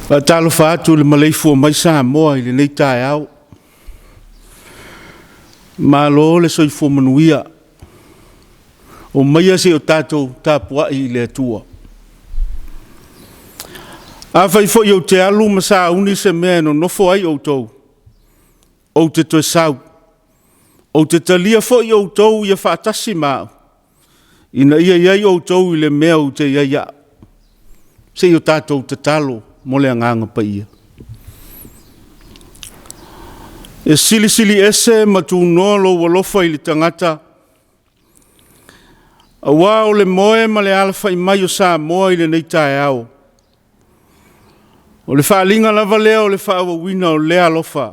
Faatalofa atu i le maleifua mai Samoa i lenei taeao. Malo le soifua manuia. Omaia se i o tatou tapuai i le Atua. Afai foi ou te alu ma sauni se mea e nonofo ai outou, ou te toe sau. Ou te talia foi outou ia faatasi ma au, ina ia i ai outou i le mea ou te i ai au. Se i o tatou tatalo mo le Agaga Paia. E silisili ese ma tunoa lou alofa i le tagata, aua o le moe ma le alafai mai o Samoa i lenei taeao, o le faaaliga lava lea o le faaauauina o lea alofa.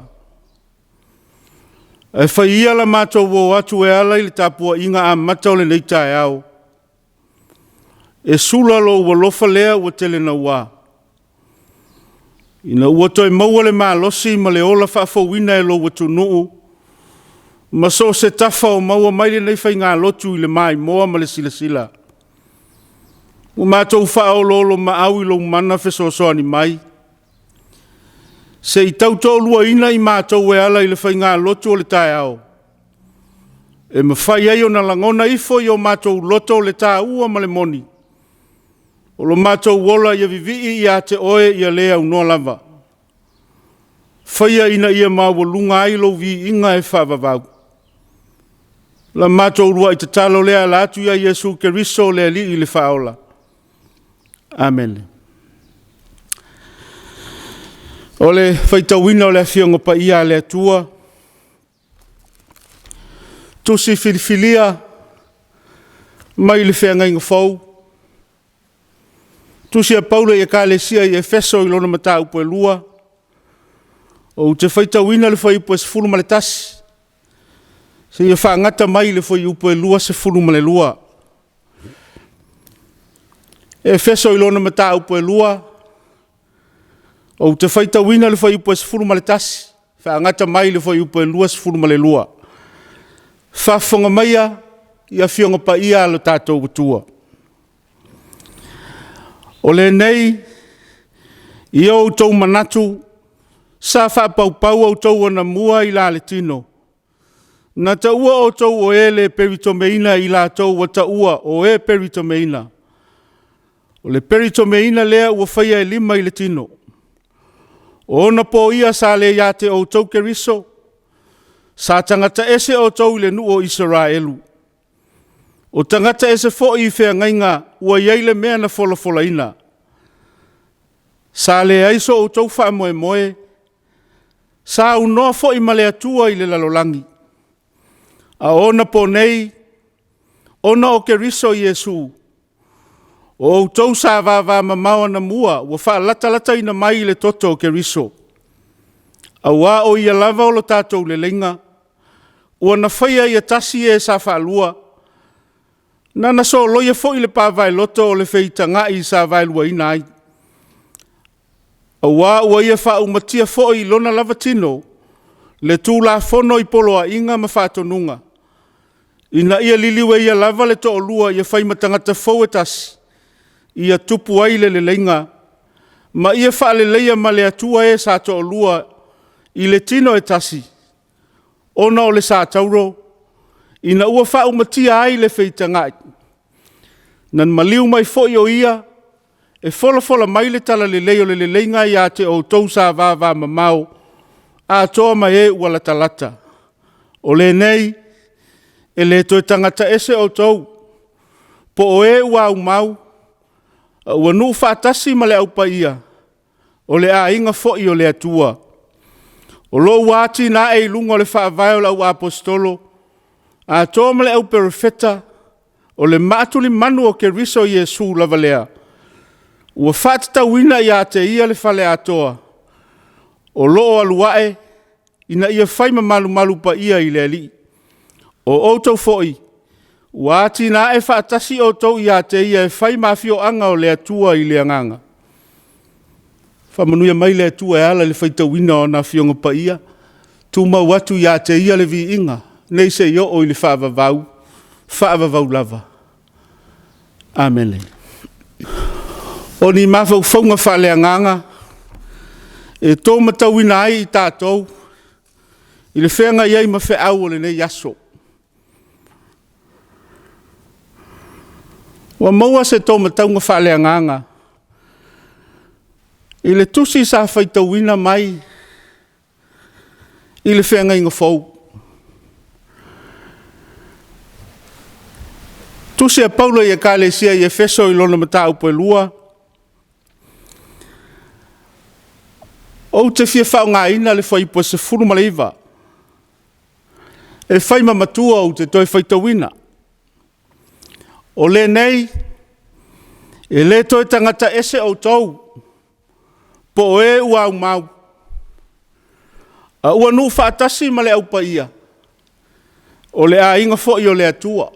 Ae fai ia la matou o atu e ala i le tapuaiga amata o lenei taeao, e sula lou alofa lea ua tele naua, ina ua toe maua le malosi ma le ola faafouina e lou atunuu ma so o se tafa o maua mai lenei faigalotu i le maimoa ma le silasila. Ua matou faaoloolomaau i lou mana fesoasoani mai, se i tau toaluaina i matou e ala i le faigalotu o le taeao, e mafai ai ona lagona ifo i o matou loto le taua ma le moni o lo matou ola ia vivii ia te Oe ia le aunoa lava. Faia ina ia maualuga ai lou viiga e faavavau. La matou uluai tatalo lea ala atu ia Iesu Keriso le Alii le Faaola. Amene. O le faitauina o le Afioga Paia a le Atua, Tusi filifilia mai le Feagaiga Fou, Tusi a Paulo i Ekalesia i Efeso i lona mataupu e 2, ou te faitauina le fuaiupu e 11 seia faagata mai i le fuaiupu e 22. Efeso i lona mataupu e 2, ou te faitauina le fuaiupu e 11 faagata mai i le fuaiupu e 22. Faafofoga maia i Afioga Paia a lo tatou Atua. O lenei, i o outou manatu sa faapaupau outou anamua i la le tino, na taua outou o e le peritomeina e i latou ua taua o e peritomeina. O le peritomeina lea ua faia e lima i le tino. O ona po ia sa le ia te outou Keriso, sa tagata ese outou i le nuu o Isaraelu, o tagata ese foi i feagaiga ua i ai le mea na folafolaina. Sa leai so outou faamoemoe, sa aunoa foi ma le Atua i le lalolagi. A o onapo nei, ona o Keriso Iesu, o outou sa vavamamao anamua ua faalatalataina mai i le toto o Keriso. Aua o Ia lava o lo tatou leleiga, ua na faia ia tasi e sa faalua, na na soloia foi le pa vaeloto o le feitagai sa vaeluaina ai, aua ua ia faaumatia foi i lona lava tino le Tulafono i poloaiga ma faatonuga, ina ia liliu e ia lava le toalua ia fai ma tagata fou e tasi, ia tupu ai le leleiga, ma ia faaleleia ma le Atua e sa toalua i le tino e tasi, ona o le satauro, ina ua faaumatia ai le feitagai. Na maliu mai foi o ia e folafola mai le talalelei o le leleiga ia te outou sa vavamamao, atoa ma e ua latalata. O lenei, e le toe tagata ese outou, po o e ua aumau, a ua nuu faatasi ma le Au Paia, o le aiga foi o le Atua. O lo o ua atinae i luga o le faavae o le auaposeitolo, atoa ma le auperofeta, o le maatulimanu o Keriso Iesu lava lea. Ua faatatauina ia te ia le faleatoa o lo o alu ae ina ia fai ma malumalu paia i le Alii. O outou foi, ua atinae faatasi outou ia te ia e fai ma afioaga o le Atua i le Agaga. Faamanuia mai le Atua e ala i le faitauina o Ana Afioga Paia, tumau atu ia te Ia le viiga nei seia oo i le faavavau, faavavau lava. Amene. O ni mafaufauga faaleagaga e to matauina ai i tatou i le feagai ai ma feau o lenei aso. Ua maua se to matauga faaleagaga i le tusi sa faitauina mai i le Feagaiga Fou. Tusi a Paulo i Ekalesia i Efeso i lona mataupu e 2, ou te fia faaaogaina le fuaiupu e 19 e fai ma matua ou te toe faitauina. O lenei, e le toe tagata ese outou, po o e ua aumau, a ua nuu faatasi ma le Au Paia, o le aiga foi o le Atua.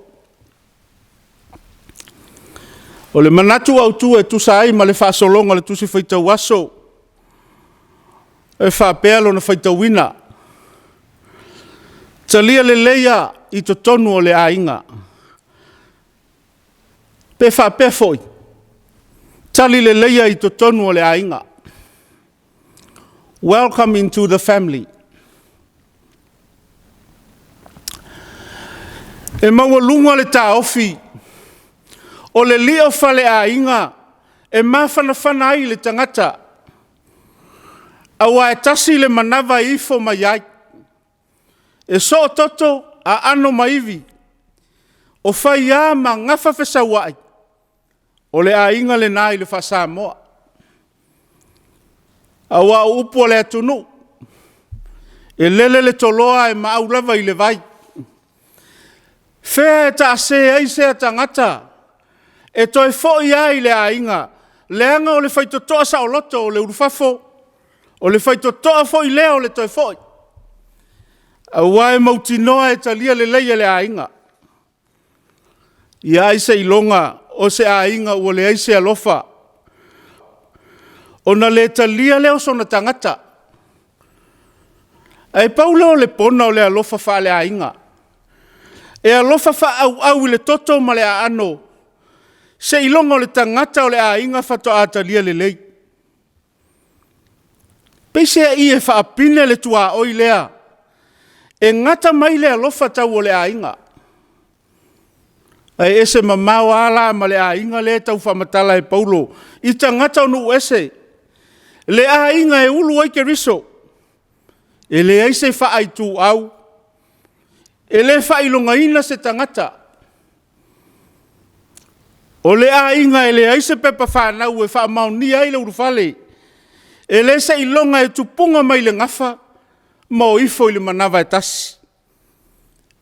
O le manatu autu e tusa ai ma le faasologa o le Tusi Faitau Aso, e faapea lona faitauina; talia leleia i totonu o le aiga. Pe faapea foi, tali leleia i totonu o le aiga. Welcome into the family. E maualuga le taofi o le lio faaleaiga e mafanafana ai le tagata, aua e tasi le manava e ifo mai ai, e soo toto, aano ma ivi, o faia ma gafa fesauai, o le aiga lena i le faa-Samoa. Aua o upu a le atunuu, e lele le toloa ae maau lava i le vai. O fea e taase ai sea tagata e toe foi lava i le aiga, leaga o le faitotoa saoloto o le ulufafo, o le faitotoa foi lea o le toe foi, aua e mautinoa e talia lelei e le aiga. Ia ai seiloga o se aiga ua leai se alofa, ona le talia lea o sona tagata. Ae pau lea o le pona o le alofa faaleaiga, e alofa faaauau i le toto ma le aano, seiloga o le tagata o le aiga faatoa talia lelei. Peiseai e faapine le tuaoi lea e gata mai le alofa tauoleaiga? Ae ese mamao lava la ma le aiga lea e tau faamatala e Paulo i tagata o nuu ese, le aiga e ulu ai Keriso. E leai se faaituau, e le faailogaina se tagata. O le aiga e leai se pepa fanau e faamaonia ai le ulufale, e le seiloga e tupuga mai le gafa ma o ifo i le manava e tasi.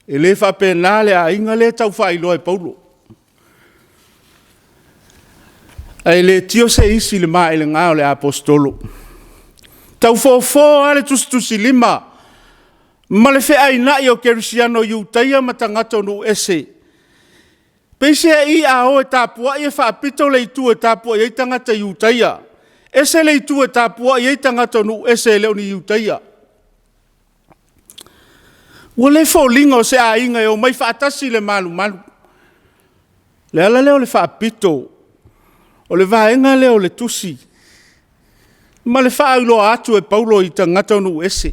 E le faapena le aiga lea e tau faailoa e Paulo. Ae le tio se isi i le maelega o le Aposetolo. Tau fofo lava le tusitusilima ma le feainai o kerisiano i Iutaia ma tagata o nuu ese. Peiseai a o e tapuai e faapito le itu e tapuai ai tagata Iutaia, ese le itu e tapuai ai tagata o nuu ese e le o ni Iutaia. Ua le foliga o se aiga e omai faatasi i le malumalu. O le ala lea o le faapito o le vaega lea o le tusi ma le faailoa atu e Paulo i tagata o nuu ese.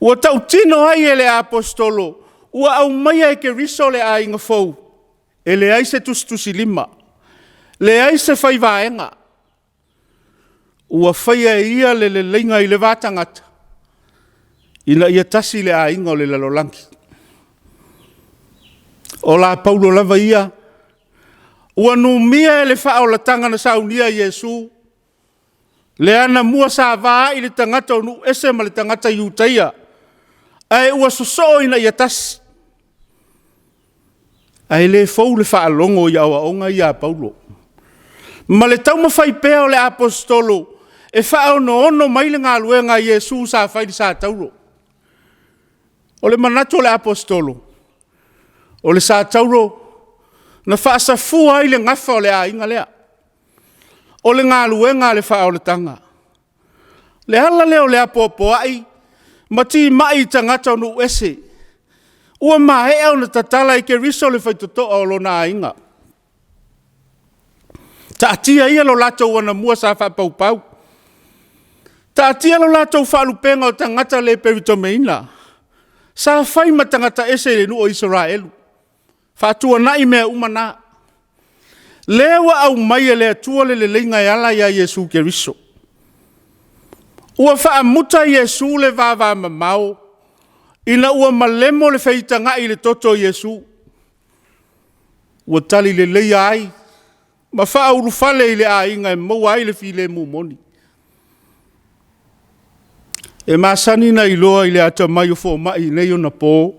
Ua tautino ai e le Aposetolo, ua aumaia e Keriso le aiga fou, e leai se tusitusilima, leai se fai vaega, ua faia e ia le leleiga i le va tagata, ina ia tasi le aiga o le lalolagi. O la Paulo lava ia, ua numia e le faaolataga na saunia e Iesu, le anamua sa va ai le tagata o nuu ese ma le tagata Iutaia, ae ua sosoo ina ia tasi. Ae le fou le faalogo i aoaoga ia a Paulo. Ma le taumafai pea o le Aposetolo e faaonoono mai le galuega a Iesu sa fai i le satauro. O le manatu o le Aposetolo, o le satauro na faasafua ai le gafa o le aiga lea. O le galuega a le faaolataga. O le ala lea o le apoapoai ma timai i tagata o nuu ese. Ua maea ona tatala e Keriso le faitotoa o lona aiga. Taatia ia lo latou anamua sa faapaupau, taatia lo latou faalupega o tagata le peretomeina, sa fai ma tagata ese i le nuu o Isaraelu, faatuanai mea uma na. Lea ua aumai e le Atua le leleiga e ala ia Iesu Keriso. Ua faamuta Iesu le vavamamao ina ua malemo le feitagai i le toto o Iesu, ua talileleia ai ma faaulufale i le aiga e maua ai le filemu moni. E masani ona iloa i le atamai o fomai i nei ona po.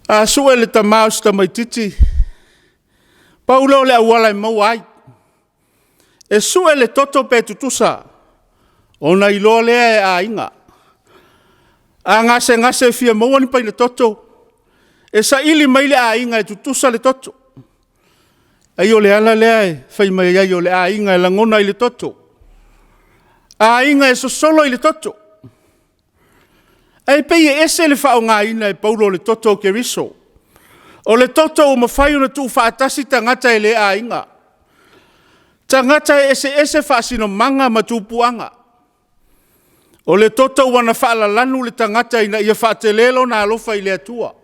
A sue le tama o si tamaititi, pau lea o le auala e maua ai, e sue le toto pe tutusa, ona iloa lea e aiga. A gasegase e fia maua ni paina toto, e saili mai le aiga e tutusa le toto. Ai o le ala lea e fai mai ai o le aiga e lagona i le toto, aiga e sosolo i le toto. Ae pei e ese le faaaogaina e Paulo o le toto o Keriso. O le toto ua mafai ona tuufaatasi tagata e le aiga, tagata e eseese faasinomaga ma tupuaga. O le toto ua na faalalanu le tagata ina ia faatele lona alofa i le Atua.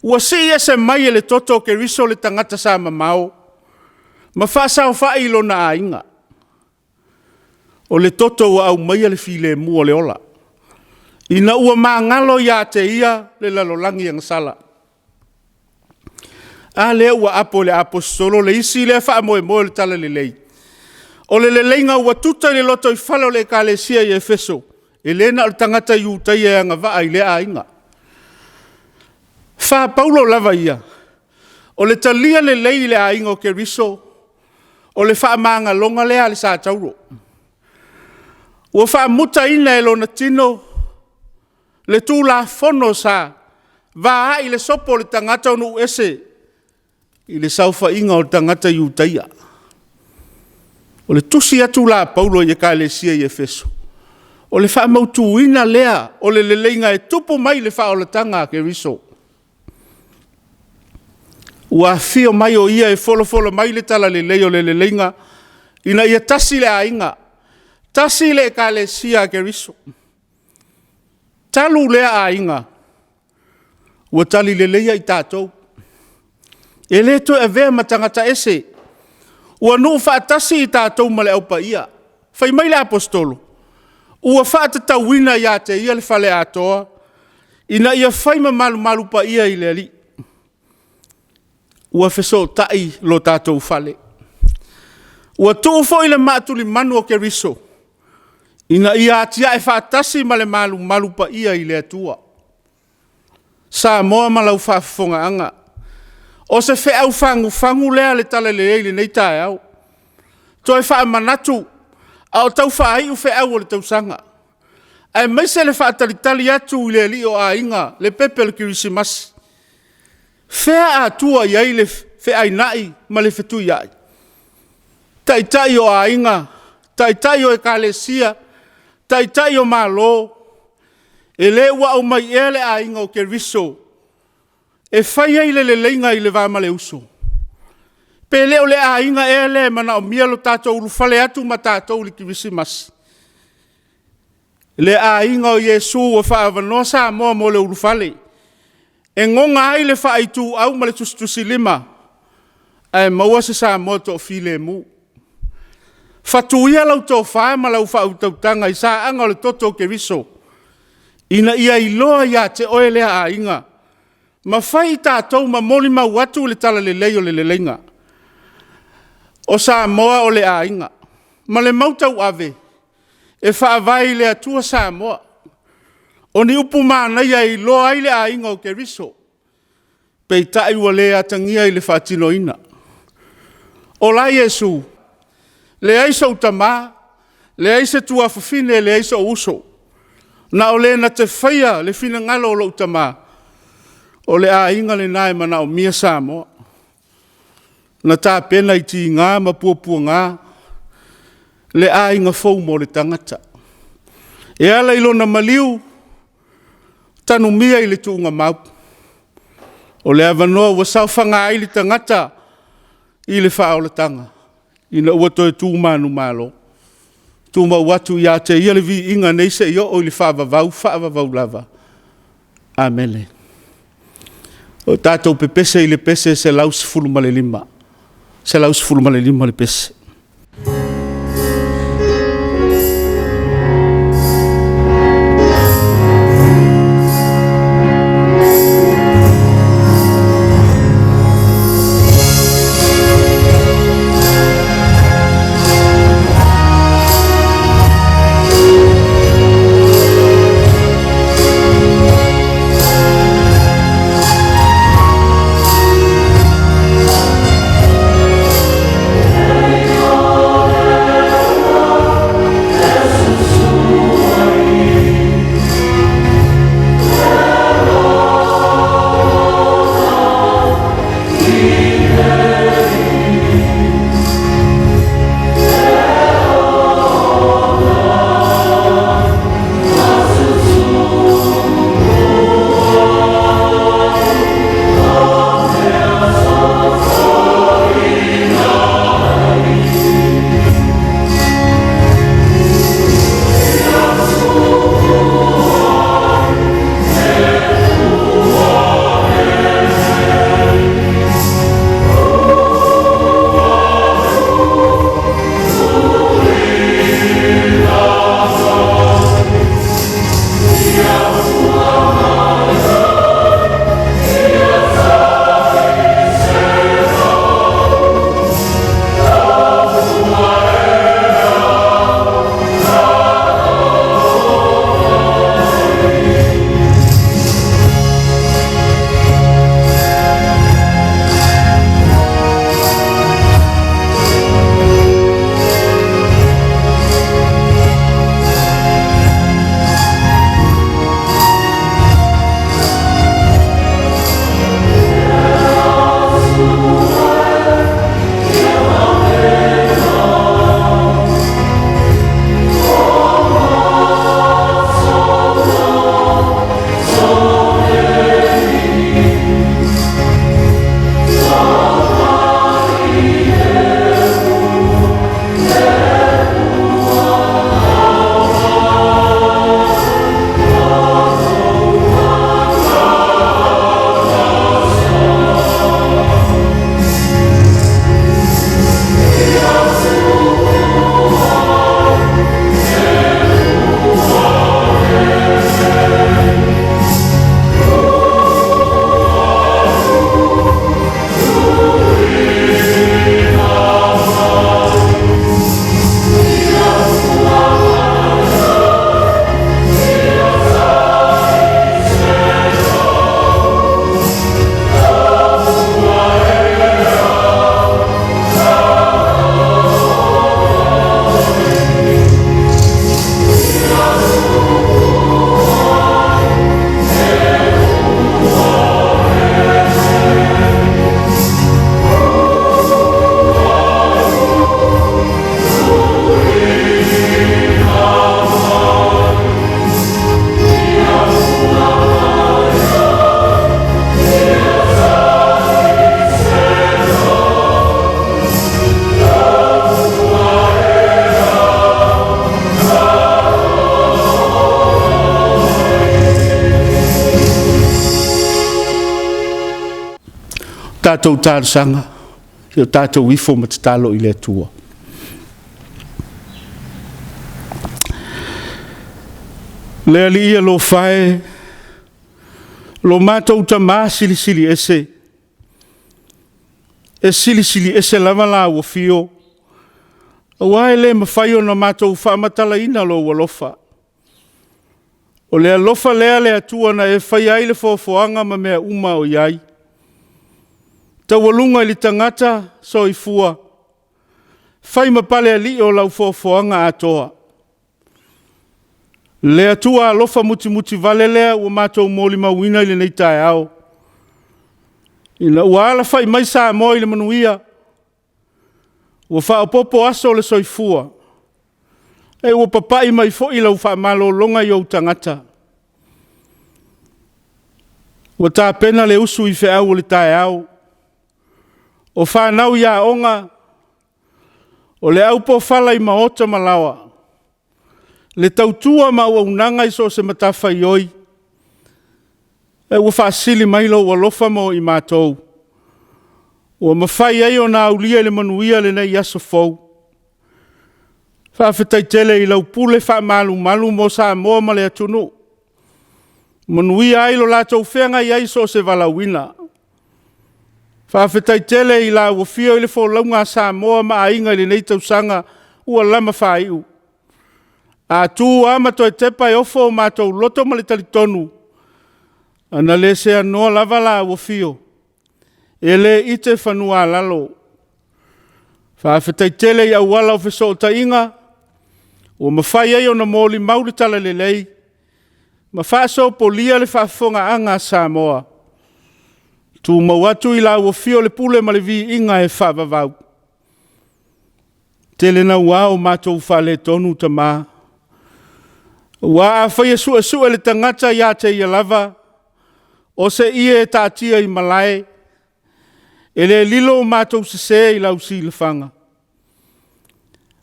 Ua sii ese mai e le toto o Keriso le tagata sa mamao ma faasaofai i lona aiga. O le toto ua aumaia le filemu o le ola, ina ua magalo ia te ia le lalolagi agasala. A lea ua apo e le Aposetolo le isi lea faamoemoe o le Talalelei, o le leleiga ua tuta i le lotoifale o le ekalesia i Efeso, e le na o le tagata Iutaia e agavaa i lea aiga. Faa-Paulo lava ia, o le talia lelei i le aiga o Keriso, o le faamagaloga lea a le satauro. Ua faamutaina e lona tino le tulafono sa va ai le sopo o le tagata o nuu ese i le saofaiga o tagata Iutaia. O le tusi atu la a Paulo i le ekalesia i Efeso, o le faamautuina lea o le leleiga e tupu mai i le faaolataga a Keriso. Ua afio mai o Ia e folafola mai le Talalelei o le leleiga, ina ia tasi le aiga, tasi le ekalesia a Keriso. Talu lea aiga, ua talileleia i tatou, e le toe avea ma tagata ese, ua nuu faatasi i tatou ma le Au Paia. Fai mai le Aposetolo, ua faatatauina ia te ia le faleatoa, ina ia fai ma malumalu paia i le Alii. Ua fesootai lo tatou fale, ua tuu foi le maa tulimanu o Keriso, ina ia atiae faatasi ma le malumalu paia i le Atua. Samoa ma lau faafofogaaga, o se feau fagufagu lea a le Talalelei i lenei taeao. Toe faamanatu a o tau faaiu feau o le tausaga, aemaise le faatalitali atu i le Alii o aiga, le pepe o le Kerisimasi. Fea a tua i ai le feainai ma le fetuiai? Taitai o aiga, taitai o ekalesia, taitai o Malo, e le ua aumai ea le aiga o Keriso e fai ai le leleiga i le va ma le uso? Pe le o le aiga ea lea e manaomia lo tatou ulufale atu ma tatou i le Kerisimasi? Le aiga o Iesu ua faaavanoa Samoa mo le ulufale, e goga ai le faaituau ma le tusitusilima, ae maua se Samoa toafilemu. Fatu ia lau tofa ma lau faautautaga i saaga o le toto o Keriso, ina ia iloa ia te oe lea aiga, ma fai i tatou ma molimau atu le Talalelei o le leleiga. O Samoa o le aiga, ma le mau tauave, e faavae i le Atua Samoa. O ni upu manaia e iloa ai le aiga o Keriso, peitai ua le atagia i le faatinoina. O la Iesu? Leai sou tama, leai se tuafafine, leai sou uso, na o le na te faia le finagalo o lou Tama, o le aiga lena e manaomia Samoa. Na tapena i tiga ma puapuaga le aiga fou mo le tagata. E ala i lona maliu, tanumia i le tuugamau. O le avanoa ua saofaga ai le tagata i le faaolataga, ina ua toe tu manumalo. Tumau atu ia te Ia le viiga nei seia oo i le faavavau, faavavau lava. Amene. O tatou pepese i le pese 115, 115 le pese. Tatou talosaga, se i o tatou ifo ma tatalo i le Atua. Le Alii alofa e, lo matou Tama Silisili Ese, e silisili ese lava Lau Afio, aua e le mafai ona matou faamatalaina Lou alofa. O le alofa lea le Atua na e faia ai le foafoaga ma mea uma o i ai, taualuga i le tagata soifua. Fai ma palealii o lau foafoaga atoa. Le Atua alofa mutimutivale lea ua matou molimauina i lenei taeao, ina ua alafai mai Samoa i le manuia, ua faaopoopo aso o le soifua, a ua papai mai foi lau faamalologa i ou tagata. Ua tapena le usu i feau o le taeao, o fanau i aoga, o le aupofala i maota ma laoa, le tautua ma auaunaga i so o se matafaioi, a ua faasili mai lou alofa mo i matou, ua mafai ai ona aulia le manuia lenei aso fou. Faafetai tele i lau pule faamalumalu mo Samoa ma le atunuu, manuia ai lo latou feagai ai i so o se valaauina. Faafetai tele i lau afio i le folauga a Samoa ma Aiga i lenei tausaga ua lama faaiu. A tu lava ma toe tepa e ofo o matou loto ma le talitonu, ana le seanoa lava lau afio, e le ite fanua a lalo. Faafetai tele i auala o fesootaiga ua mafai ai ona molimau le talalelei ma faasopolia le faafofogaaga a Samoa. Tumau atu i lau afio le pule ma le viiga e faavavau. E tele naua o matou faaletonu Tama, aua afai e suesue le tagata ia te ia lava, o se ie e taatia i malae, e le lilo o matou sese i lau silafaga.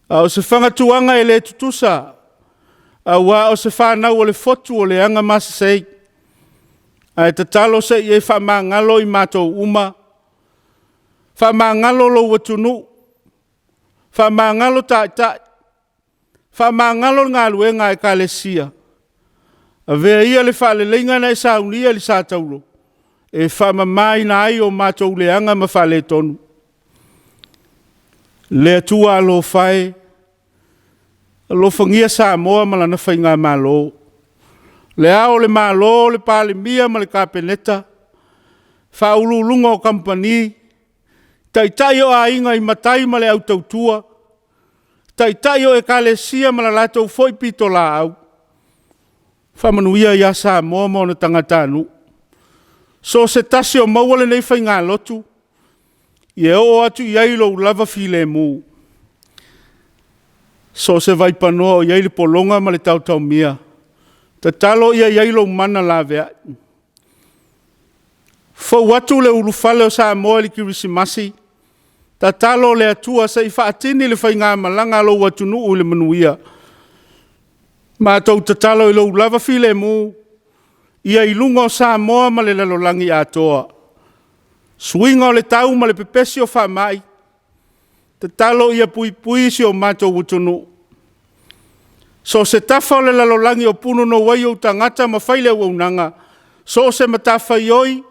A o se fagatuaga e le tutusa, aua o se fanau a le fotu o le Agasei. Ae tatalo se i e faamagalo i matou uma, faamagalo lou atunuu, faamagalo Taitai, faamagalo le galuega a Ekalesia, avea ia le faaleleiga na e saunia i le sa taulo e faamamaina ai o matou leaga ma faaletonu. Le Atua alofa e, alofagia Samoa ma lana faigamalo, Le Ao o le Malo, le Palemia ma le Kapeneta, Faauluuluga o Kamupani, Taitai o Aiga i Matai ma le Au Tautua, Taitai o Ekalesia ma le latou foi pitolaau, faamanuia ia Samoa ma ona tagatanuu. So o se tasi o maua lenei faigalotu, ia oo atu i ai lou lava filemu. So o se vaipanoa o i ai le pologa ma le taotaomia, tatalo ia i ai lou mana laveai. Fou atu le ulufale o Samoa i le Kerisimasi, tatalo le Atua se i faatini le faigamalaga a lou atunuu i le manuia. Matou tatalo i lou lava filemu, ia i luga o Samoa ma le lalolagi atoa. Suiga o le tau ma le pepesi o faamai, tatalo ia puipui si o matou atunuu. So o se tafa o le lalolagi o punonou ai ou tagata ma fai le auaunaga, so o se matafaioi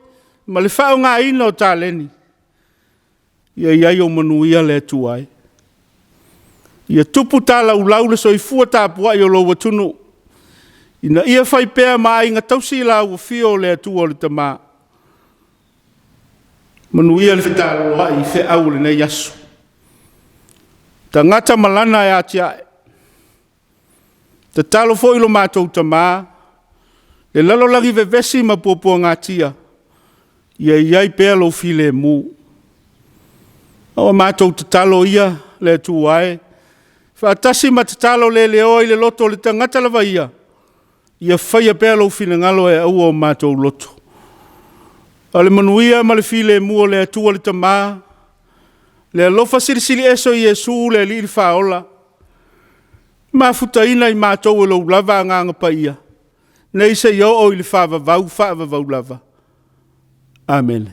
ma le faaaogaina o taleni, ia i ai ou manuia le Atua e. Ia tupu talaulau le soifua tapuai o lou atunuu, ina ia fai pea ma aiga tausi lau afio le Atua le Tama. Manuia le fetaloai i feau o lenei aso. Tagata ma lana e atiae. Tatalo foi lo matou tama, le lalolagi vevesi ma puapuagatia, ia i ai pea lou filemu. O a matou tatalo ia le Atua e, faatasi ma tatalo le leoa i le loto o le tagata lava ia, ia faia pea lou finagalo ae aua o matou loto. A o le manuia ma le filemu o le Atua le Tama, le alofa Silisili Ese o Iesu le Alii le Faaola, mafutaina i matou e lou lava Agaga Paia, nei seia oo i le faavavau, faavavau lava. Amene.